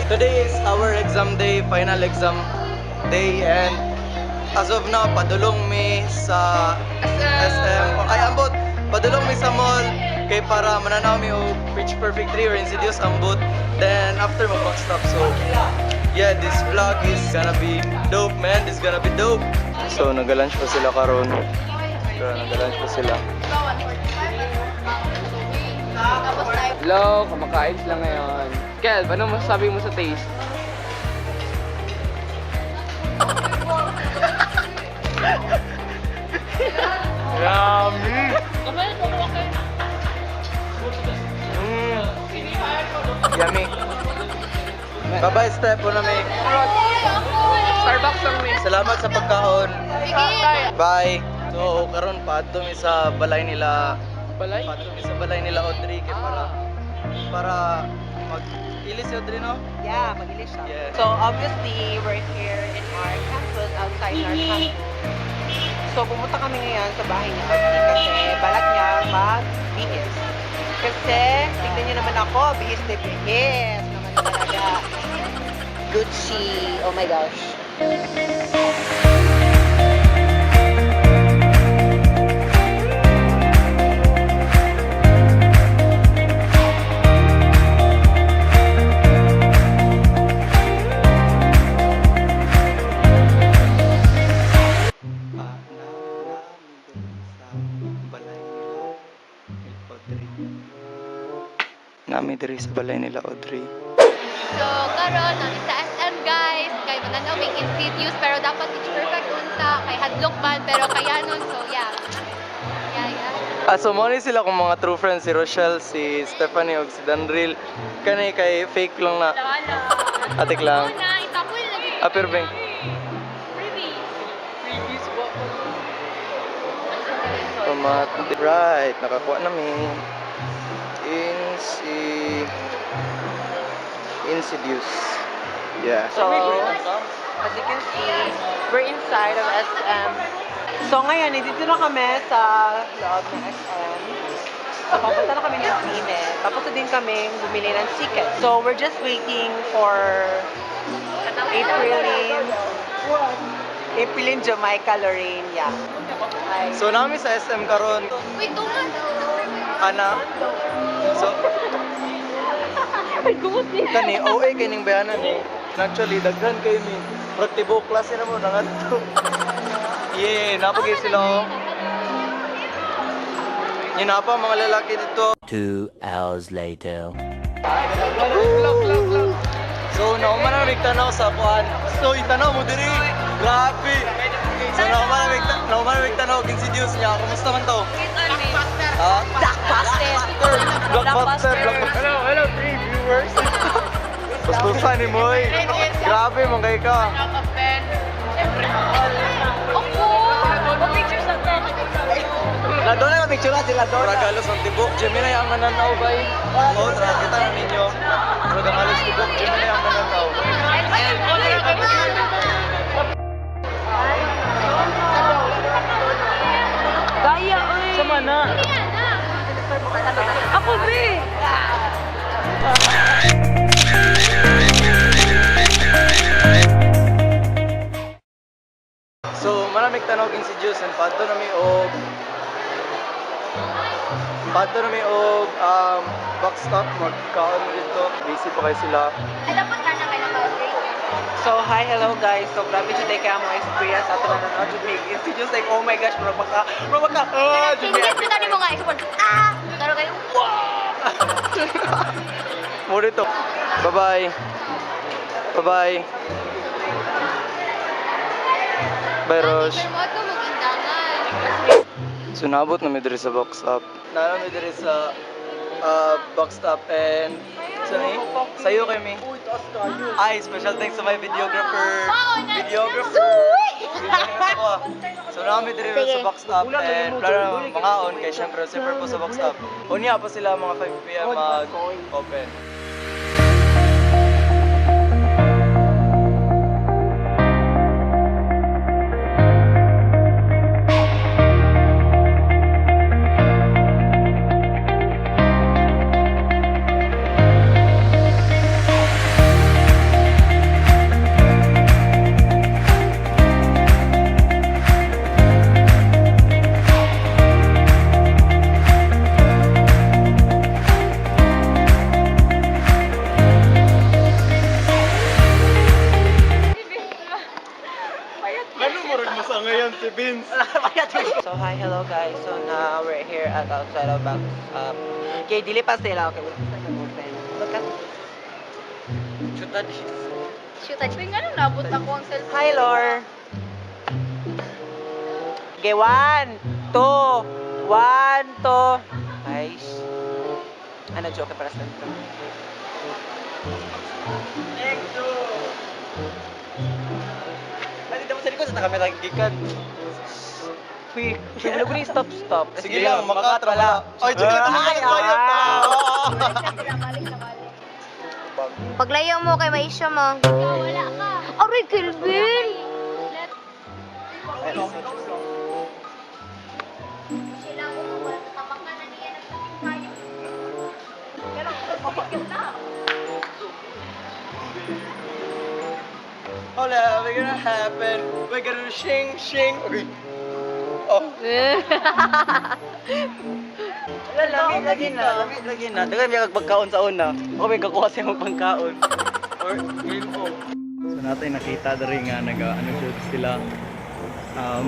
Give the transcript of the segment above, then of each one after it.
Today is our exam day, final exam day, and as of now, padulong mi sa SM. Ay, ambot, padulong mi sa mall kay para mananaw mi og Pitch Perfect 3 or Insidious, ambot. Then after mag stop. So yeah, this vlog is gonna be dope, man. This gonna be dope. So nag-lunch pa sila karon. So nag-lunch pa sila. Hello, kumakain sila ngayon. Kelv, ano masasabi mo sa taste? Yummy! Yummy. Bye-bye, Steph. Una may. Starbucks lang may. Salamat sa pagkaon. Bye. So, karon paadto mi sa balay nila. Balay? Paadto mi sa balay nila Audrey kay para mag ilis si Audrey, no? Yeah, mag-ilis siya. Yeah. So, obviously, we're here in our campus, outside our campus. So, pumunta kami ngayon sa bahay ni Audrey kasi balak niya mag-bihis. Kasi, tignan niyo naman ako, bihis na bihis naman talaga. Gucci, oh my gosh. Ah, na, nami diri sa balay nila Audrey. Nami diri sa balay nila Audrey. So, karon nami sa SM, guys, kay mananaw may Insidious, pero dapat Pitch Perfect unta kay hadlok man pero kaya nun. So yeah. Yeah. Ah, so mo ni sila kung mga true friends, si Rochelle, si Stephanie ug si Danril. Kani kay fake lang na. Atik lang. Na itapol na gid. Ah, pero beng. Freebies. Freebies ba? Tomat. Right, nakakuha namin. Insidious. Yeah. So, as you can see, we're inside of SM. So ngayon, nandito na kami sa loob ng SM. So papunta na kami ng sine. Tapos na din kami bumili ng ticket. So we're just waiting for Aprilin Jamaica Lorraine, yeah. Hi. So nami sa SM karon. Wait, tungan. Ana. So kani OA kay ning bayanan eh. Actually daghan kay mi. Murag tibuok klase na mo nangadto. Yeah, napagay sila oh. Yun na pa mga lalaki dito. 2 hours later. So nauma na mig tanaw sa kuan. So itanaw mo diri. Grabe. So nauma na mig tanaw Insidious niya. Kumusta man to? Ha? Blockbuster! Blockbuster. Blockbuster. Hello, hello, three viewers. Bastusan ni Moy. Grabe man kay ka. Opo. Picture sa to. Ladona na picture sila Dona. Murag halos ang tibok Gemini ang nananaw bay. Oh, tara kita na ninyo. Murag ang halos tibok Gemini ang nananaw. Gaya, oy. Sama na. Ako, be. So, maraming tanaw Insidious and padto na mi og box stop, magkaon mo dito. Busy pa kayo sila. Ay, dapat ka na kay naka-Audrey. So, hi, hello guys. So, grabe today kaya mga experience ato na nanood jud mig. It's just like, oh my gosh, murag maka, ah, jud mi. Hindi ko mo nga isipon. Ah! Pero kayo, wow! Mo dito. Bye-bye. Bye-bye. Bye, Rosh. Pero mo ito mag-indangan. So naabot na mi diri sa box up. Naa mi diri sa box up and sa ni? Sayo kay mi. Ay, special thanks to my videographer. Videographer. So naa mi diri sa box up and plano na mangaon kay syempre sa purpose sa box up. Unya pa sila mga 5 PM mag-open. Ngayon si Vince. So hi, hello guys. So now we're here at outside of Box Up. Okay, dili pa sila. Okay, wala pa sila open. Look at this. Shoot, ay, nga nung nabot ako ang cellphone. Hi, Lor. Okay, one, two, one, two. Ay, ano, joke para sa ito. Ay, dito mo sa likod sa kamera gikan. Uy, wala ko stop, stop. Sige lang, makatra lang. Ay, sige lang, Ay, ay, ah. Paglayo mo kay maisya mo. Ikaw, wala ka. Aray, Kelvin! Hola, we're gonna happen. We're gonna shing shing. Okay. Oh. Lami lagi na, lami lagi na. Daghan may pagkaon sa una. Ako may kakuha sa imong pagkaon. Or game o. So natin nakita diri nga naga ano jud sila um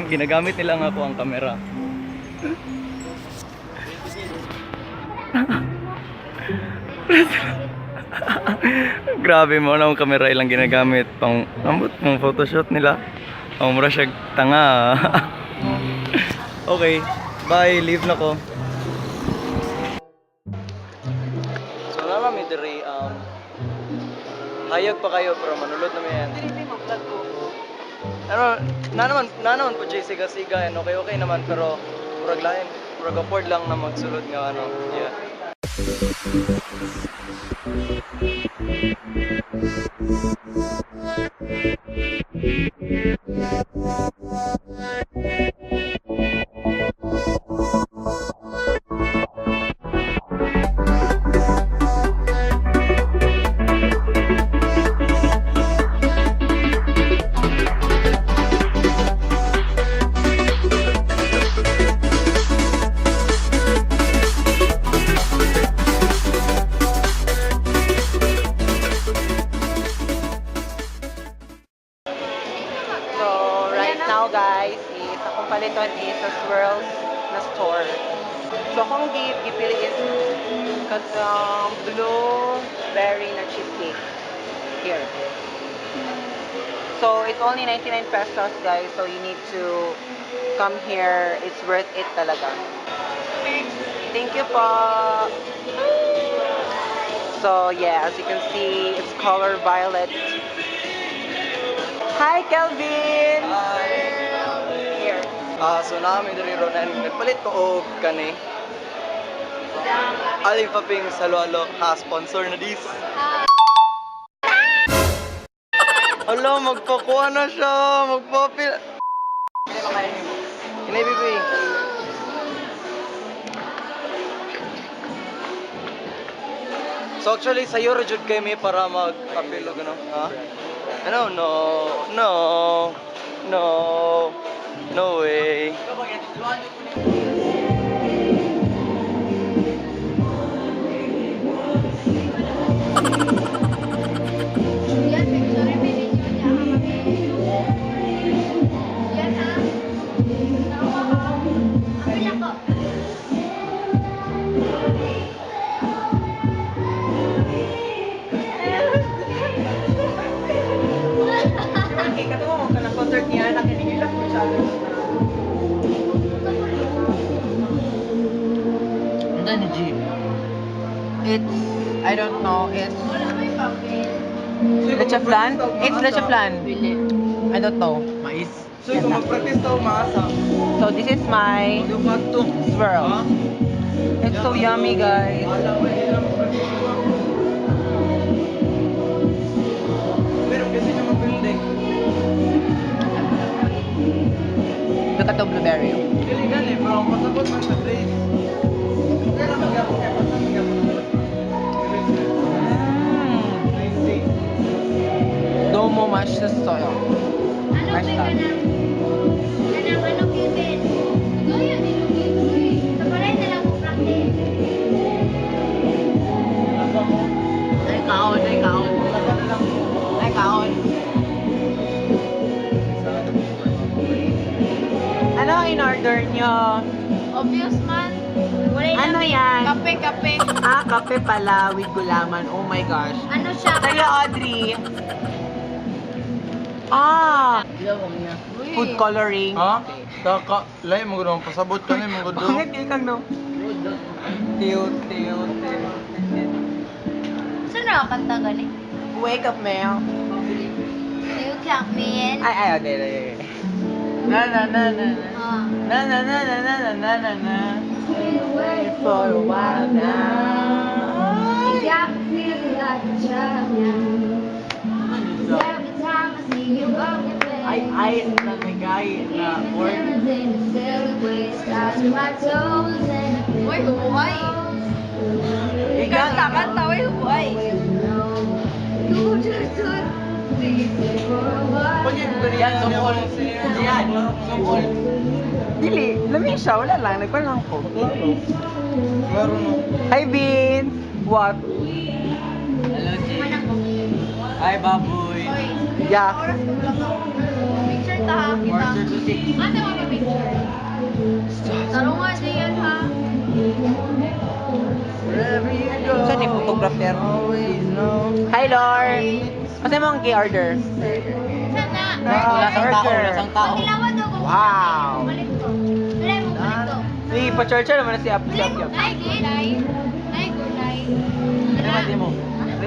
ginagamit nila nga ako ang kamera. Grabe mo na ang kamera ilang ginagamit pang ambot mong photoshoot nila. Ang mura siya tanga. Okay, bye, leave na ko. So na mi diri hayag pa kayo pero manulod na mi yan. Ano, na naman po Jay siga siga and okay okay naman pero murag lain, murag afford lang na magsulod nga ano. Yeah. So, right now guys, is akong paliton is sa Swirls na store. So, akong gipili is katong blueberry na cheesecake. Here. So, it's only 99 pesos guys. So, you need to come here. It's worth it talaga. Thank you po. So, yeah, as you can see, it's color violet. Hi, Kelvin! Hi. Here. Ah, so namin diri ron and nagpalit ko og kani. Aling paping halo-halo ha sponsor na dis. Hala, magpakuha na siya, magpapil. Inay, baby. So actually, sa'yo ra jud kay mi para mag-apil og ano, ha? Ano? No, no, no, no way. Yan, picture may video niya ka kami. Yan ha. Tawa ka. Apil ako. Okay, katuwa mo ka ng concert niya, nakinig lang ko siya. Ano ni G? It's, I don't know, it's Wala may papel. leche flan? It's leche flan. I don't know. Mais. So kung mag-practice tao maasa. So this is my swirl. It's so yummy, guys. Meron kasi niya mag-building. Look at the blueberry. Dili gani, pero ang pasabot man sa place. Kaya magyapon kay pasabot magyapon. Mm. Domo mash the soil. Ano ba Nice ka na? Anang ano, Kevin? Gaya ni Kevin. Sa balay na lang mo practice. Ay, kaon, ay, kaon. Ay, kaon. inyo? Obvious man. Ano yan? Kape, kape. Ah, kape pala with gulaman. Oh my gosh. Ano siya? Sa'yo, Audrey. Ah, food coloring. Ha? Taka, lay mo gud pasabot ka ni mo gud. Pangit ikaw, no? Tiyo, tiyo, tiyo. Saan nakakanta gani? Wake up, Mel. You count me in. Ay, ay, okay. Na, na, na, na, na. Ah. Na, na, na, na, na, na, na, na, na. For a while now. You got me feeling like a child now. Every time I see you walking Ay, ay, namigay na work. Uy, hubuhay. Kanta, kanta, uy, hubuhay. Yan, sumol. Yan, sumol. Dili, lamin siya, wala lang, nagpa lang ko. Meron no. Hi, Bean! What? Hello, G. Hi, baboy. Yeah. Oras ko lang ako. Picture ta ha, kita. 5:45. Ano mga picture? Tarong nga diyan ha. Wherever you go. Saan ni photographer? Always know. Hi, Lor! Kasi mo ang order? Sana. Wow, burger. Tao. Wow! Balik ko. Wala mo, balik ko. Sige, pa-charge naman na si Apo. Wala mo, Ay, gulay. Ay, gulay. Palit mo.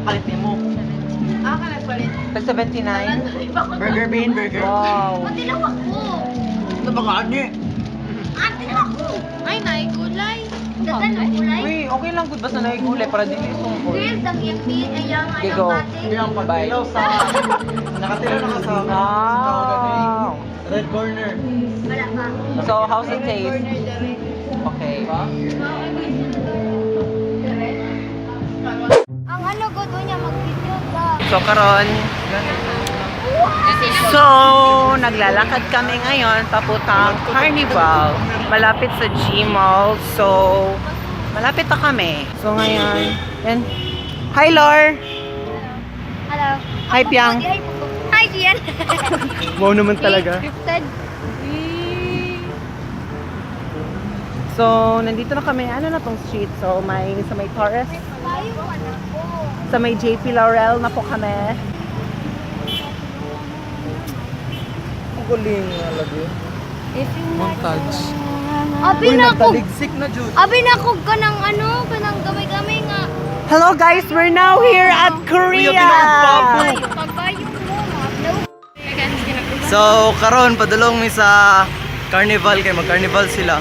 Palit mo. Ah, ka nagpalit. Tag 79. Burger bean, burger. Wow. Patilawak ko. Ano ba ka, ani? Ah, tilawak ko. Ay, nay, gulay. Datan ang kulay. Uy, okay lang good basta nahigulay para dili sungkol. Girl, ang iyang meat, ay ang Okay, anong go. pati. Hindi ang pagtilaw sa nakatilaw na ka sa Wow. Red corner. Wala pa. So, how's the taste? Okay. Ang ano ko doon niya, mag-video ka. So, karon. So, naglalakad kami ngayon papuntang Carnival. Malapit sa G-Mall. So, malapit na kami. So, ngayon, and, hi, Lor! Hello. Hi, Piang. Hi, Hi, Gian. Wow naman talaga. Scripted. So, nandito na kami. Ano na tong street? So, may, sa may Torres. Tayo wala ko. Sa may JP Laurel na po kami. Ang galing nga lagi. Montage. Abi Uy, na ko. nagtaligsik na jud. Abi na ko kanang ano, kanang gamay-gamay nga. Hello guys, we're now here at Korea! Pagbayong mo, mga blow. So, karon padulong mi sa carnival kay mag-carnival sila.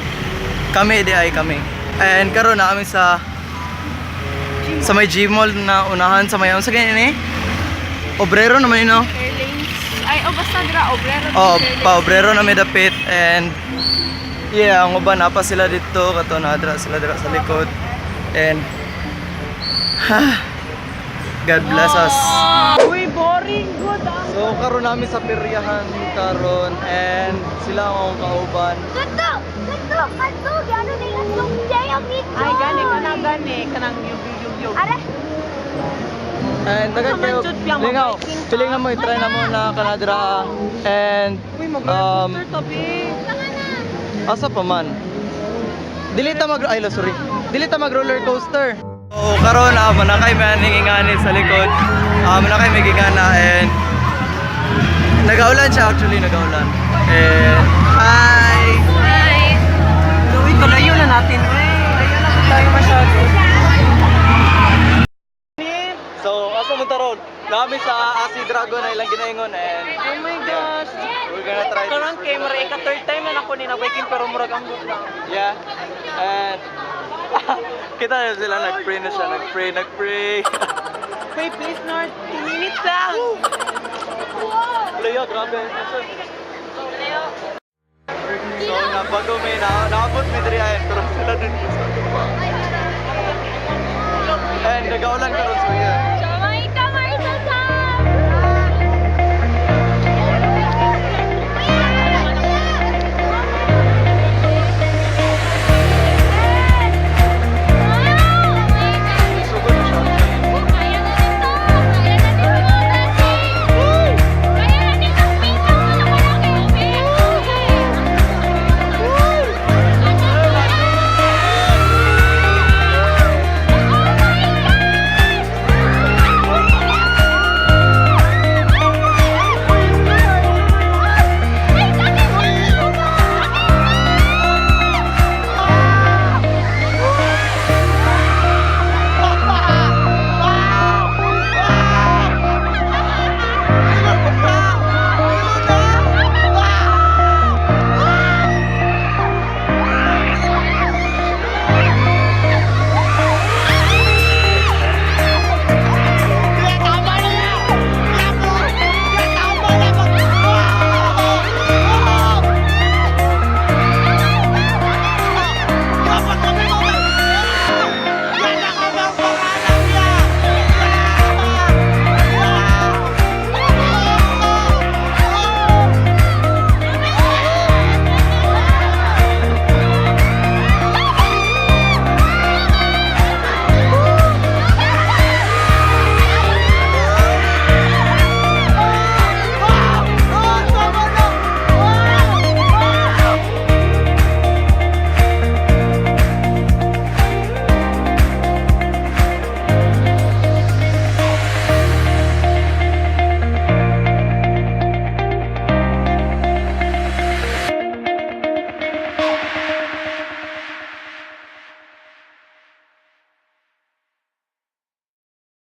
Kami di ay kami. And karon na kami sa may G-Mall na unahan sa may unsa ganyan eh? Obrero naman yun, no? Ay, oh, basta dira, obrero. Oh, pa obrero na may dapit and yeah, ang uban na pa sila dito kato na dira sila dira sa likod. And God bless us. Uy, boring! Good ah! So karon nami sa peryahan karon and sila ang akong kauban. Kato! Kato! Kato! Gano na yung atong jay ang ito. Ay, gani, kanang gani, kanang yug, yug, yug. Ara! And dagan Ano kayo, man, Jud, Piang, lingaw, mag-biking ka? feeling na mo, i-try na mo na kanadra and Uy, mag-roller coaster tabi. asa pa man. Dili ta mag ay, sorry. Dili ta mag roller coaster. So karon manakay may aning ingani sa likod. Manakay may gingana and nagaulan siya actually, nagaulan. And hi. Hi. Uy, kalayo na natin, uy. Layo na tayo masyado. So asa mo taron? Nami sa Asi Dragon na ilang ginaingon and Oh my gosh! we're gonna try this. Karon kay mura ika third time na ako ni na-waking pero murag ang good lang. Yeah. And kita na sila nag-pray na siya, nag-pray, nag-pray. Wait, please, North. 2 minutes lang. Leo, grabe. So, nabago may na, naabot may diri ayan, pero sila din sa tuwa. And nagaulan karon so yeah.